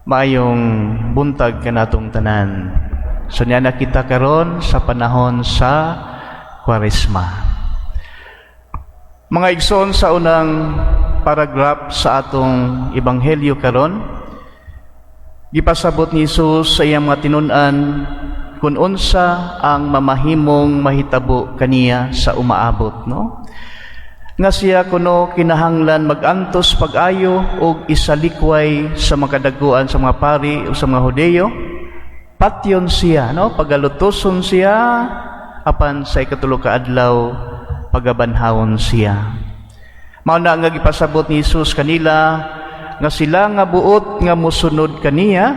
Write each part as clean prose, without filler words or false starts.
Maayong buntag kanatong tanan. So niya na kita karon sa panahon sa Kwaresma. Mga igsoon, sa unang paragraph sa atong ebanghelyo karon, gipasabot ni Jesus sa iyang mga tinun-an kung unsa ang mamahimong mahitabo kaniya sa umaabot, no? Nga siya kuno kinahanglan magantos pag-ayo og isalikway sa mga kadaguan sa mga pari o sa mga Hudeyo. Patyon siya, no? Pagalutoson siya, apan sa ikatulo ka adlaw pagabanhawon siya. Mao na nga gipasabot ni Jesus kanila nga sila nga buot nga musunod kaniya,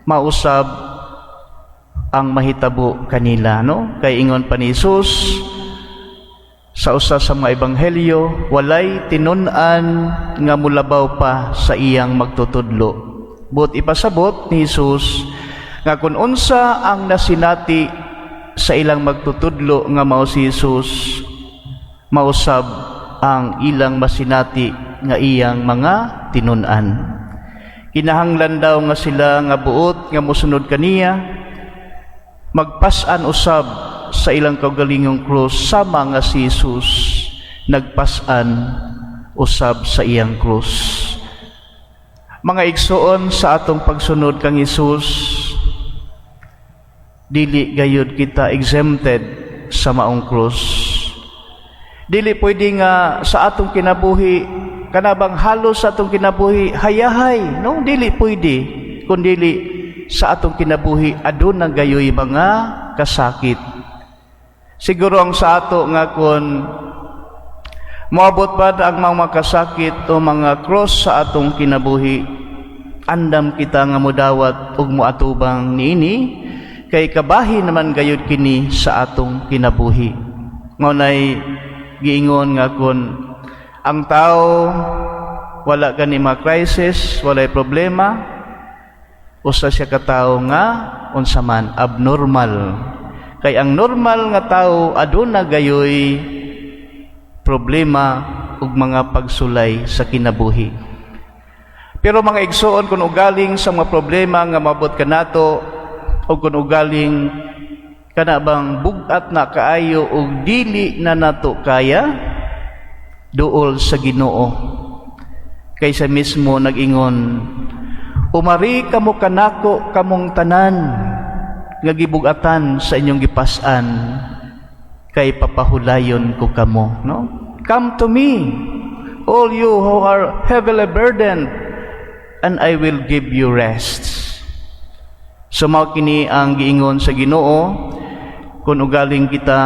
mausab ang mahitabo kanila, no? Kay ingon pa ni Jesus sa usa sa mga ebanghelyo, walay tinun-an nga mulabaw pa sa iyang magtutudlo. Buot ipasabot ni Jesus nga kung unsa ang nasinati sa ilang magtutudlo nga mao si Jesus, mausab ang ilang masinati nga iyang mga tinun-an. Kinahanglan daw nga sila nga buot nga mosunod kaniya, magpas-an usab sa ilang kaugalingong krus, sama nga si Jesus nagpas-an usab sa iyang krus. Mga igsoon, sa atong pagsunod kang Jesus, dili gayud kita exempted sa maong krus. Dili pwede nga sa atong kinabuhi, kanabang halos sa atong kinabuhi hayahay, no? Dili pwede kun dili sa atong kinabuhi aduna gayoy mga kasakit. Siguro ang sa ato nga kun moabot pa ang mga kasakit o mga cross sa atong kinabuhi, andam kita nga mudawat ug moatubang niini kay kabahin naman gayud kini sa atong kinabuhi. Mao nay giingon nga kun ang tao wala gani mga crisis, walay problema, usa siya ka tawo nga unsa man, abnormal. Kay ang normal nga tao, aduna gayoy problema ug mga pagsulay sa kinabuhi. Pero mga igsoon, kung ugaling sa mga problema nga mabot kanato o kung ugaling kana bang bugat na kaayo ug dili na nato kaya, duol sa Ginoo. Kaysa mismo nag-ingon, "Umari kamo kanako, kamong tanan nga gibugatan sa inyong gipas-an, kay papahulayon ko kamo," no? "Come to me, all you who are heavily burdened, and I will give you rest." So mao kini ang giingon sa Ginoo kung ugaling kita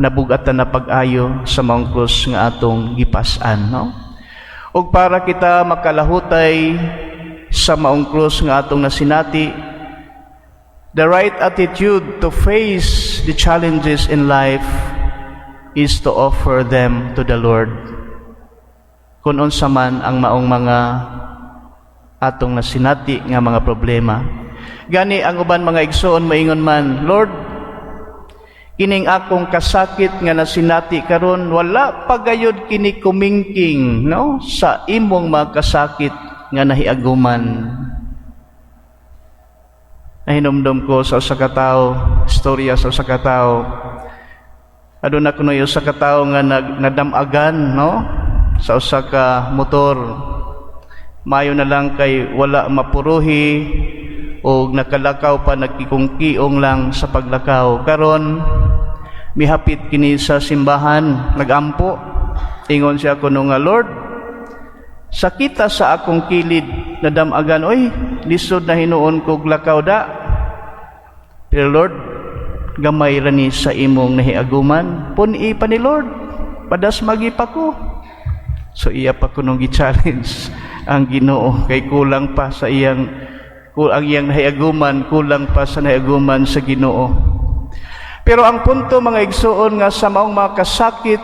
nabugatan na pag-ayo sa maong krus nga atong gipas-an, no? Ug para kita makalahutay sa maong krus nga atong nasinati, the right attitude to face the challenges in life is to offer them to the Lord. Kung unsa man ang maong mga atong nasinati nga mga problema. Gani ang uban, mga igsoon, maingon man, "Lord, kining akong kasakit nga nasinati karon, wala pa gayud kini kumingking, no, sa imong mga kasakit nga nahiaguman." Nahinumdom ko sa usa ka tawo, istorya sa usa ka tawo. Aduna kuno usa ka tawo nga nadamagan, no, sa usa ka motor. Mayo na lang kay wala mapuruhi o nakalakaw pa, nagkikong-kiong lang sa paglakaw. Karon mihapit kini sa simbahan, nagampo. Ingon siya kuno nga, "Lord, sakita sa akong kilid, nadamagan oy, lisod na hinuon kog lakaw da. Pero Lord, gamay ra ni sa imong nahiaguman. Pun-i pa ni Lord, padasmagi pa ko." So iya pa kunong gi-challenge ang Ginoo kay kulang pa sa iyang, ang iyang nahiaguman kulang pa sa nahiaguman sa Ginoo. Pero ang punto, mga igsoon, nga sa maong mga kasakit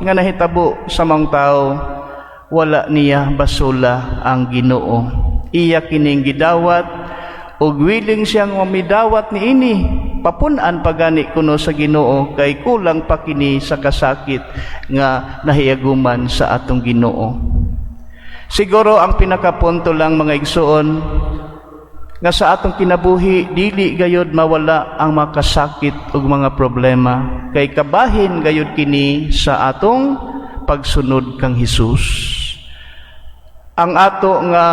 nga nahitabo sa maong tao, wala niya basula ang Ginoo. Iya kining gidawat ug willing siyang mamidawat niini. Papun-an pa gani kuno sa Ginoo kay kulang pa kini sa kasakit nga nahiaguman sa atong Ginoo. Siguro ang pinakapunto lang, mga igsuon, nga sa atong kinabuhi dili gayod mawala ang makasakit ug mga problema, kay kabahin gayod kini sa atong pagsunod kang Hesus. Ang ato nga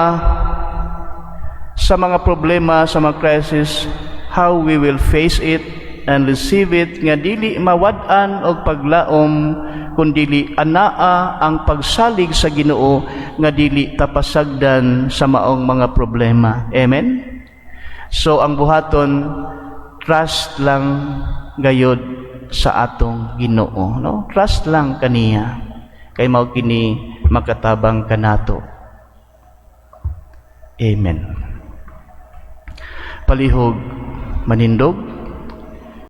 sa mga problema, sa mga crisis, how we will face it and receive it nga dili mawad-an og paglaom, kun dili anaa ang pagsalig sa Ginoo nga dili ta pasagdan sa maong mga problema. Amen. So ang buhaton, trust lang gayod sa atong Ginoo, no? Trust lang kaniya kay mao kini makatabang kanato. Amen. Palihog manindog.